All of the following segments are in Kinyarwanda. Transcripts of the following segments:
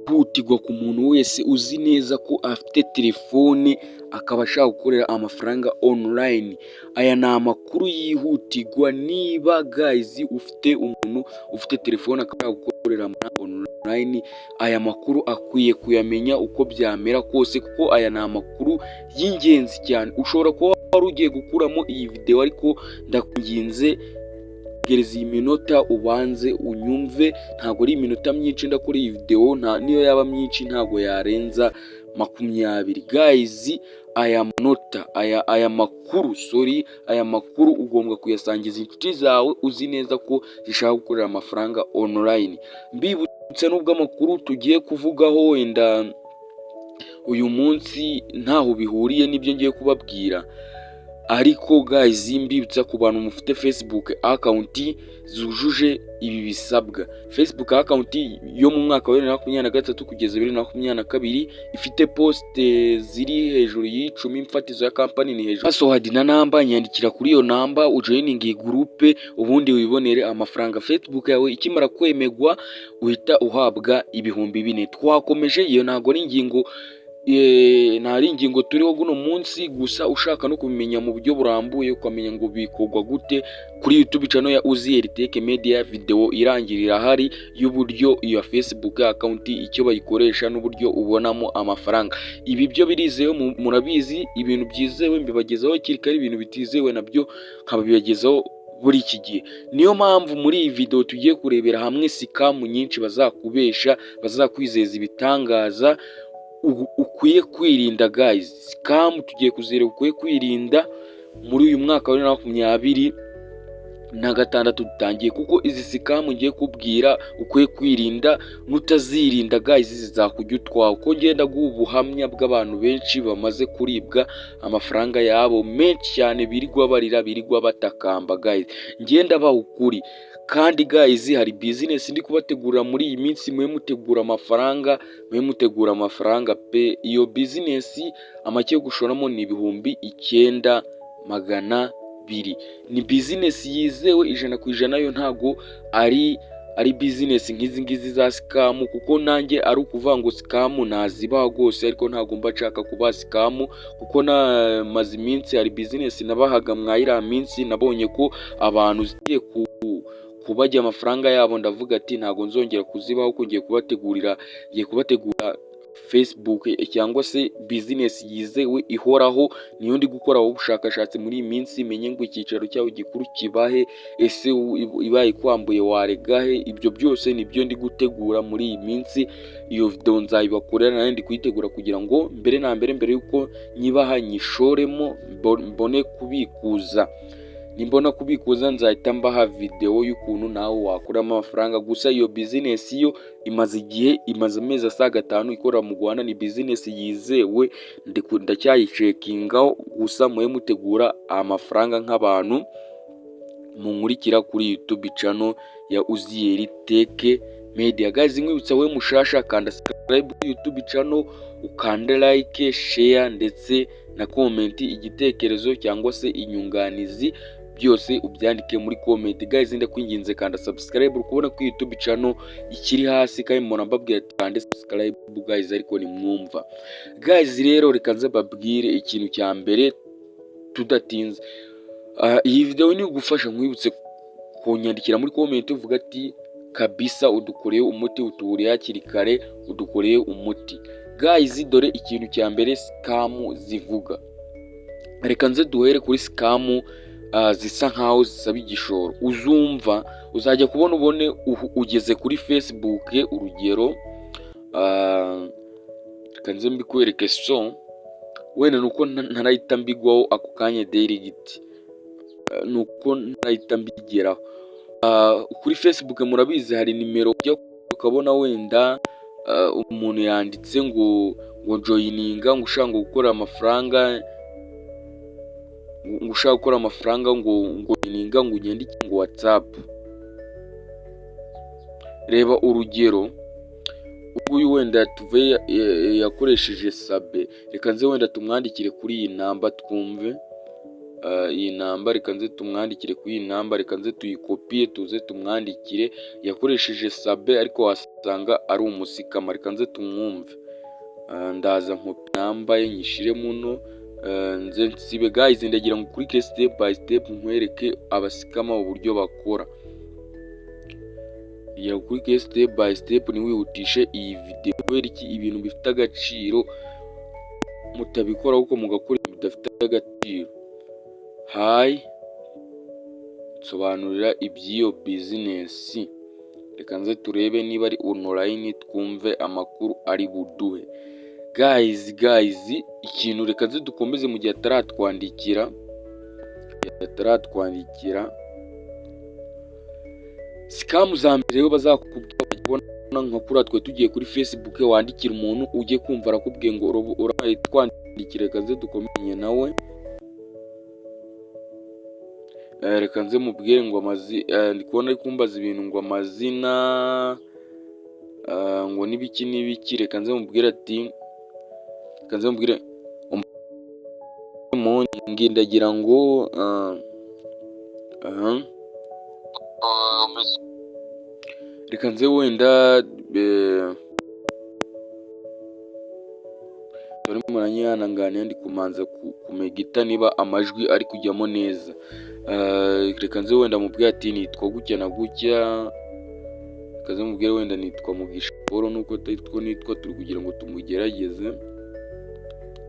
Yihutirwa ku muntu wese uzi neza ko afite telefone, akaba ashaka gukorera amafaranga online. Aya ni amakuru yihutirwa. Niba, guys, ufite umuntu ufite telefone akaba gukorera online, aya makuru akwiye kuyamenya uko byamera kose, kuko aya ni amakuru y'ingenzi cyane. Ushobora kuba wari ugiye gukuramo iyi videwo, ariko ndakwinginze, gereza iyi minota ubanze unyumve. Ntabwo ari iminota myinshi ndakora iyi videwo, niyo yaba myinshi ntabwo yarenza 20. Guys, aya manota, aya makuru, sorry, aya makuru ugomba kuyasangiza inshuti zawe uzi neza ko zishaka gukorera amafaranga online. Mbibutse, nubwo amakuru tugiye kuvugaho wenda uyu munsi ntaho bihuriye n'ibyo ngiye kubabwira, ariko guys, mbibutsa ku bantu mufite Facebook account zujuje ibi bisabwa: Facebook account yo mu mwaka wa 2023 kugeza 2022, ifite post ziri hejuru y'icumi, imfatizo ya company ni hejuru, password na namba, nyandikira kuri iyo namba ujoininge iyi group, ubundi wibonere amafaranga. Facebook yawe ikimara kwemegwa, uhita uhabwa 4000. Twakomeje. Iyo ntabwo ari ingingo, nta ari ingingo turiho guno munsi. Gusa ushaka no kubimenya mu buryo burambuye, ukamenya ngo bikorwa gute, kuri YouTube channel ya Uziyeri Tech Media video irangirira ahari y'uburyo iyo Facebook account icyo bayikoresha n'uburyo ubonamo amafaranga. Ibi byo birizewe, murabizi, ibintu byizewe mbibagezaho hakiri kare, ibintu bitizewe nabyo nkabibagezaho buri iki gihe. Niyo mpamvu muri iyi video tugiye kurebera hamwe scam nyinshi bazakubesha, bazakwizeza ibitangaza, ukwiye kwirinda. Guys, scam tugiye kuzireba ukwiye kwirinda muri uyu mwaka wa 2026 dutangiye, kuko izi scam ngiye kubwira ukwiye kwirinda, nutazirinda, guys, zizakujya utwawe, kuko ngenda guha ubuhamya bw'abantu benshi bamaze kuribwa amafaranga yabo menshi cyane, birirwa barira, birirwa batakamba. Guys, ngenda baha ukuri. Kandi guys, hari business ndi kubategurira muri iyi minsi. Mwe mutegura amafaranga, mwe mutegura amafaranga pe. Iyo business amake yo gushoramo ni 9200. Ni business yizewe 100%. Yo ntago ari business nk'izi ngizi za scam, kuko nanjye ari ukuvuga ngo scam nazibaha rwose, ariko ntabwo mba nshaka kubaha scam, kuko namaze iminsi hari business nabahaga mwa iriya minsi, nabonye ko abantu zigiye kubajya amafaranga yabo, ndavuga ati ntabwo nzongera kuzibaho, kuko ngiye kubategurira, ngiye kubategura Facebook cyangwa se business yizewe ihoraho. Niyo ndi gukoraho ubushakashatsi muri iyi minsi, menye ngo icyicaro cyawo gikuru kibahe, ese ibaye ikwambuye warega he? Ibyo byose nibyo ndi gutegura muri iyi minsi. Iyo video nzayibakorera, nayo ndi kuyitegura kugira ngo mbere na mbere, mbere yuko nyibaha, nyishoremo mbone kubikuza. Nimbona kubikuza, nzahita mbaha videwo y'ukuntu nawe wakuramo amafaranga. Gusa iyo business yo imaze igihe, imaze amezi asaga 5 ikorera mu Rwanda. Ni business yizewe, ndacyayicheckingaho. Gusa mube mutegura amafaranga nk'abantu munkurikira kuri YouTube channel ya Uziyeri Tech Media. Guys, nkwibutsa, we mushasha, kanda subscribe kuri YouTube channel, ukande like, share ndetse na comment. Igitekerezo cyangwa se inyunganizi, byose ubyandike muri comment. Guys, ndakwinginze, kanda subscribe. Uri kubona ko YouTube channel ikiri hasi, kandi mbona mbabwira ati kande subscribe, guys, ariko nimwumva. Guys, rero reka nze mbabwire ikintu cya mbere tudatinze. Iyi video ni ugufasha. Nkwibutse kunyandikira muri comment uvuga ati kabisa udukoreye umuti, utuburiye hakiri kare, udukoreye umuti. Guys, dore ikintu cya mbere scam zivuga. Reka nze duhere kuri scam zisa nkaho zisaba igishoro. Uzumva, uzajya kubona ubone ugeze kuri Facebook, urugero, reka nze mbikwereke. So wenda nuko ntarahita mbigwaho ako kanya direct, nuko ntarahita mbigeraho. Kuri Facebook murabizi, hari nimero ujya ukabona wenda umuntu yanditse ngo joininga, ngo ushaka ngo gukora amafaranga, ngo ushaka gukora amafaranga, ngo joininga, ngo unyandike ngo WhatsApp. Reba urugero, uyu wenda tuve yakoresheje Sabe, reka nze wenda tumwandikire kuri iyi namba twumve. Iyi namba, reka nze tumwandikire kuri iyi namba, reka nze tuyikopiye tuze tumwandikire. Yakoresheje Sabe ariko wasanga ari umuscammer, reka nze tumwumve. Ndaza nkopi namba ye nyishire muno, nze nsibe. Guys, ndagira ngo ukurikire step by step nkwereke abascammer uburyo bakora. Kugira ngo ukurikire step by step, ntiwihutishe iyi video. Kubera iki? Ibintu bifite agaciro mutabikora ahubwo mugakora ibintu bidafite agaciro. Hi, nsobanurira iby'iyo business. Reka nze turebe niba ari online, twumve amakuru ari buduhe. Guys, guys, ikintu, reka nze dukomeze mu gihe ataratwandikira. Scam za mbere rero bazakubwira, kubona nka kuriya twe tugiye kuri Facebook, wandikira umuntu ujye kumva arakubwiye ngo urabaye twandikire. Reka nze dukomenye nawe. Reka nze mubwire ngo ndi kubona ari kumbaza ibintu ngo amazina, ngo n'ibiki n'ibiki. Reka nze mubwire ati, reka nze mubwire morning, ndagira ngo aha reka nze wenda muranyihanganira, ndi kumanza kumegita niba amajwi ari kujyamo neza. Reka nze wenda mubwire ati nitwa gutya na gutya. Reka nze mubwire wenda nitwa Mugisha Paul, nuko atari two nitwa, turi kugira ngo tumugerageze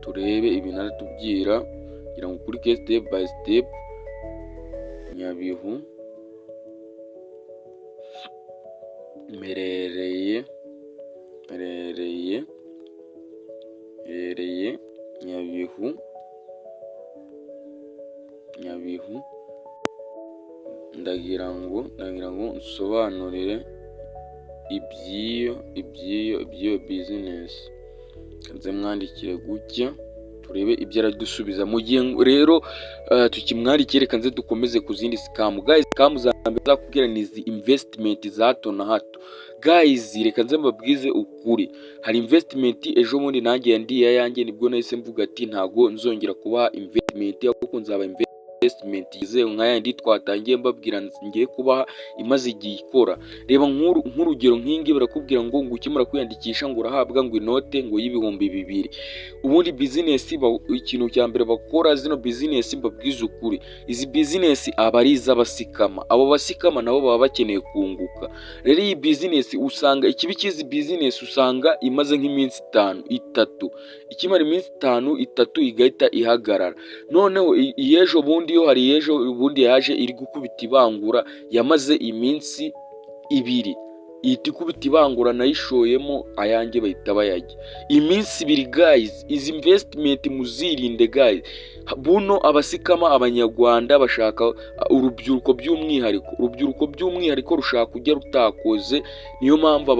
turebe ibintu aratubwira, kugira ngo ukurike step by step. Nyabihu, mperereye Nyabihu, ndagira ngo nsobanurire iby'iyo business. Nze mwandikire gutya turebe ibyo aradusubiza. Mu gihe rero tukimwandikiye, reka nze dukomeze ku zindi scam. Guys, scam za mbere nzakubwira ni izi investment za hato na hato. Guys, reka nze mbabwize ukuri, hari investment ejo bundi nanjye yandiye ayanjye, nibwo nahise mvuga ati ntago nzongera kubaha investment, ahubwo nzaba investment yizewe nka yandi twatangiye mbabwira ngiye kubaha imaze igihe ikora. Reba nk'urugero nk'ingi, barakubwira ngo ukimara kwiyandikisha ngo urahabwa ngo inote ngo y'2000. Ubundi business, ikintu cya mbere bakora zino business, mbabwize ukuri, izi business aba ari iz'abascammer. Abo bascammer nabo baba bakeneye kunguka. Rero iyi business usanga, ikibi cy'izi business, usanga imaze nk'iminsi 5, 3, ikimara iminsi 5, 3 igahita ihagarara. Noneho iy'ejo bundi yo, hari iy'ejo bundi yaje iri gukubita ibangura, yamaze iminsi 2 ihita ikubita ibangura, nayishoyemo ayanjye bahita bayarya. Iminsi 2. Guys, izi investment muzirinde. Guys, buno abascammer, abanyarwanda bashaka urubyiruko by'umwihariko, urubyiruko by'umwihariko rushaka kujya rutakoze. Niyo mpamvu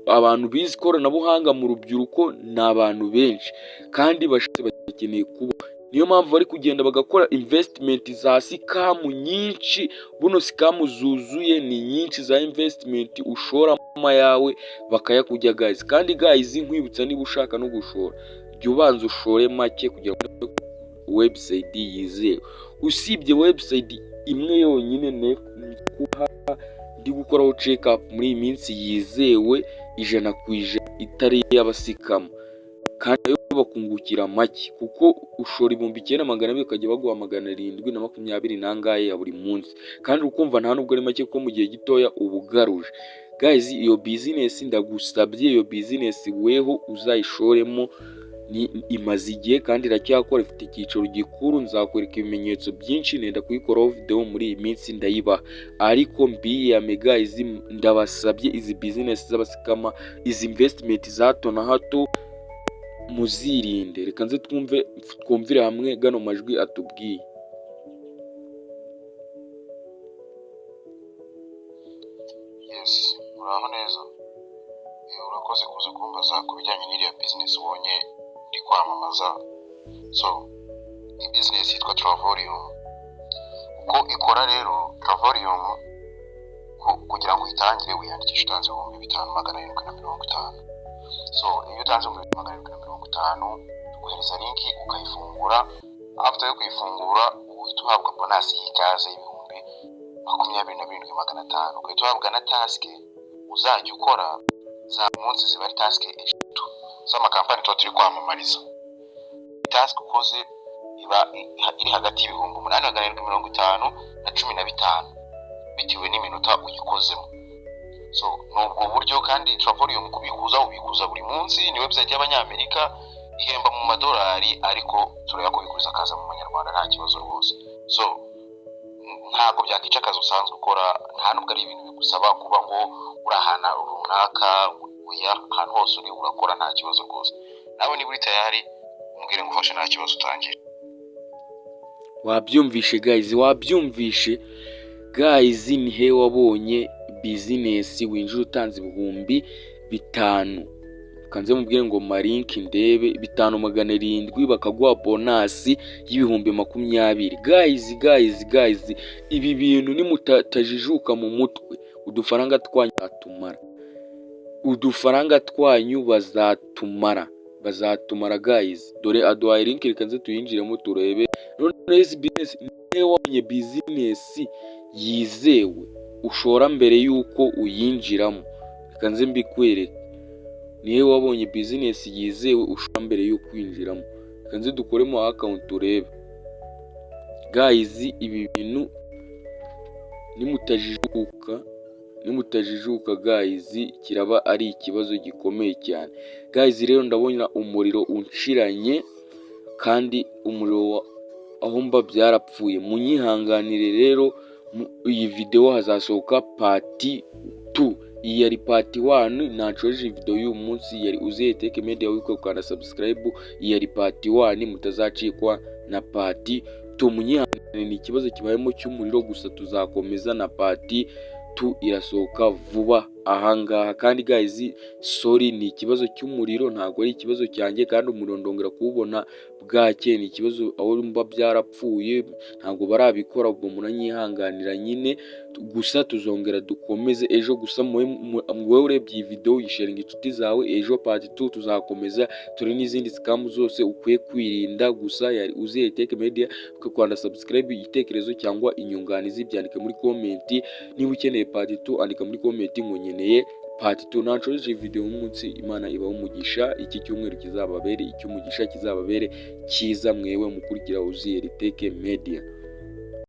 abantu bize ikoranabuhanga mu rubyiruko ni abantu benshi kandi bakeneye kuba, niyo mpamvu bari kugenda bagakora investment za scam nyinshi. Buno scam zuzuye ni nyinshi za investment, ushoramo ayawe bakayakujya. Guys, kandi guys, nkwibutsa, niba ushaka no gushora, jya ubanza ushore make kugira ngo website yizewe. Usibye website imwe yonyine ndi gukoraho check up muri iyi minsi yizewe 100% itari iy'abascammer, kandi nayo bakungukira make, kuko ushora 9200 bakajya baguha 720 n'angahe ya buri munsi, kandi ukumva nta nubwo ari make, kuko mu gihe gitoya uba ugaruje. Guys, iyo business ndagusabye, iyo business weho uzayishoremo, ni imaze igihe kandi iracyakora, ifite icyicaro gikuru. Nzakwereka ibimenyetso byinshi, nenda kuyikoraho video muri iyi minsi ndayibaha. Ariko mbiyame guys, ndabasabye, izi business z'abascammer, izi investment za hato na hato muzirinde. Reka nze twumve, twumvire hamwe gano majwi atubwiye. Yes, muraho neza. Urakoze kuza kumbaza ku bijyanye n'iriya business ubonye ndi kwamamaza. So, ni business yitwa Travorium. Uko ikora rero, Travorium, kugira ngo uyitangire wiyandikisha utanze 5750. So, iyo utanze 5750, tuguhereza link ukayifungura. After yo kuyifungura, uba Uhita uhabwa bonus y'ikaze y'ibihumbi 27,500, ugahita uhabwa na task uzajya ukora za buri munsi. Ziba ari task eshatu z'amakampani tuba turi kwamamariza. Task ukoze iba iri hagati y'ibihumbi 8,750 na 15, bitewe n'iminota uyikozemo. So ni ubwo buryo. Kandi Travorium kubikuza, ubikuza buri munsi. Ni website y'Abanyamerika, ihemba mu madolari, ariko turayakubikuza akaza mu manyarwanda, nta kibazo rwose. So ntabwo byakwica akazi usanzwe ukora, nta nubwo ari ibintu bigusaba kuba ngo uri ahantu runaka. Oya, ahantu hose uri urakora, nta kibazo rwose. Nawe niba uri tayari, umbwire ngufashe, nta kibazo, utangire. Wabyumvishe guys, wabyumvishe guys. Ni he wabonye business winjira utanze 5000? Kanze mubwire ngo ma link ndebe 5700, bakaguha bonus y'ibihumbi 20. Guys, guys, guys, ibi bintu nimutajijuka mu mutwe, udufaranga twanyu bazatumara, udufaranga twanyu bazatumara, bazatumara guys. Dore aduhaye link, reka nze tuyinjiremo turebe. None izi business, niwe wabonye business yizewe ushora mbere y'uko uyinjiramo? Reka nze mbikwereke. Niwe wabonye business yizewe ushora mbere yo kwinjiramo? Reka nze dukoremo account turebe. Guys, ibi bintu nimutajijuka, nimutajijuka guys, kiraba ari ikibazo gikomeye cyane guys. Rero ndabona umuriro unshiranye, kandi umuriro aho mba byarapfuye, munyihanganire. Rero iyi video hazasohoka part 2, iyi yari part 1. Nacoje video y'uyu munsi. Yari Uziye Tech Media, wibuke gukanda subscribe. Iyi yari part 1, mutazacikwa na part 2. Munyihanganire, ni ikibazo kibayemo cy'umuriro gusa, tuzakomeza na part 2, irasohoka vuba ahangaha. Kandi guys, sorry, ni ikibazo cy'umuriro, ntabwo ari ikibazo cyanjye. Kandi umuriro ndongera kuwubona bwake, ni ikibazo aho mba byarapfuye, ntabwo barabikora. Ubwo muranyihanganira nyine, gusa tuzongera dukomeze ejo. Gusa wowe urebye iyi video, uyisharinga inshuti zawe. Ejo part 2 tuzakomeza turi n'izindi scam zose ukwiye kwirinda. Gusa yari Uziye Tech Media, ukanda subscribe. Igitekerezo cyangwa inyunganizi byandike muri comment. Niba ukeneye part 2, andika muri comment ngo nkeneye part 2. Nacoje video y'umunsi. Imana ibaho umugisha. Iki cyumweru kizababere icy'umugisha, kizababere cyiza, mwewe mukurikira Uziye Tech Media.